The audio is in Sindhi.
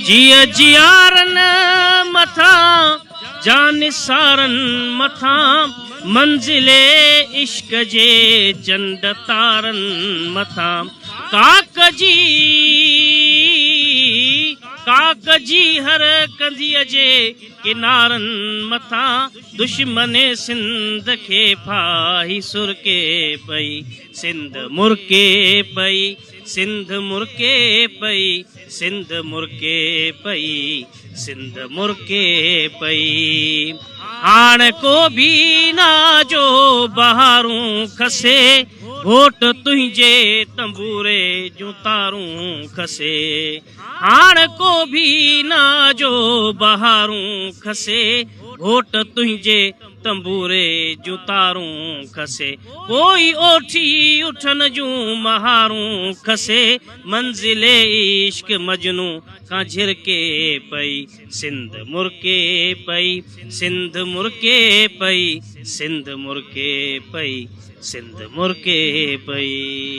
جيء جيارن مٿان جانثارن مٿان منزل عشق جي چنڊ تارن مٿان ڪاڪ جي ڪاڪ جي هر ڪنڌيء جي ڪنارن مٿان دشمن سنڌ کي ڦاهي سرڪي پئي سنڌ مرڪي پئي سنڌ مرڪي پئي سنڌ مرڪي پئي سنڌ مرڪي پئي هاڻ ڪو ڀي نا جو بهارون کسي گهوٽ تنهنجي تنبوري جون تارون کسي هاڻ ڪو ڀي نا جو بهارون کسي گهوٽ تنهنجي تنبوري جون تارون کسي ڪوئي اوٺي اٺن جون مهارون کسي منزل عشق مجنون کان جهرڪي پئي سنڌ مرڪي پئي سنڌ مرڪي پئي سنڌ مرڪي پئي سنڌ مرڪي پئي.